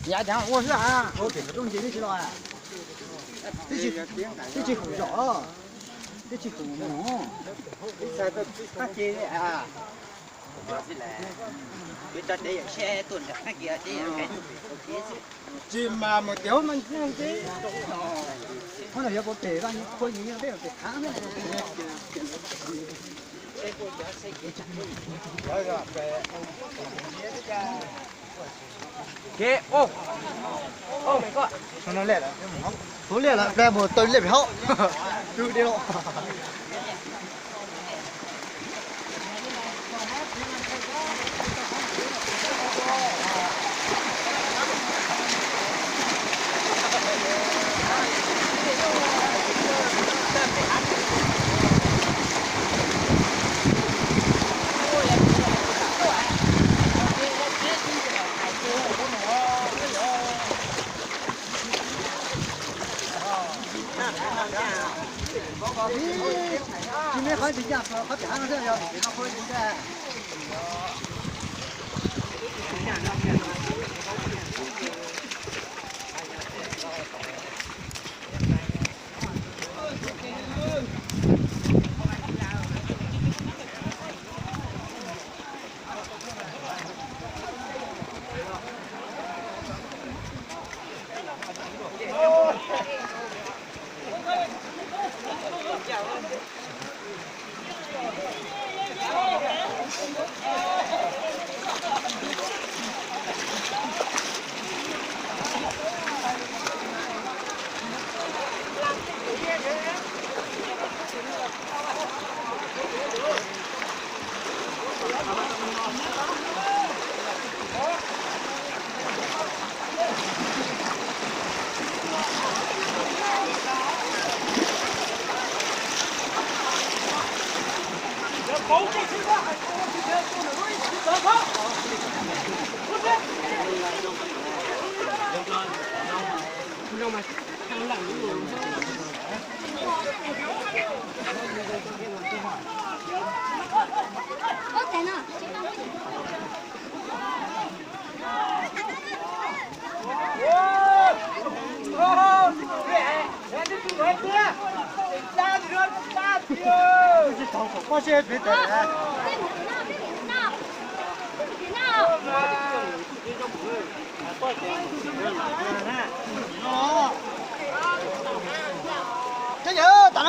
Yav cas ua xwb a, ua pem rooj nce tib si los, twb tsis hum zom, twb tsis hum mus. Tsis mas mus tias mas ntxiv, qhov no yog pem vaj pem qhab. Kuv liaj lawm, peb mus taw liaj pem hauv. Rub deb los. Tsis muaj qhov tsis ncaj, qhov pem hav no xwb yog pem no qhov tsis ncaj.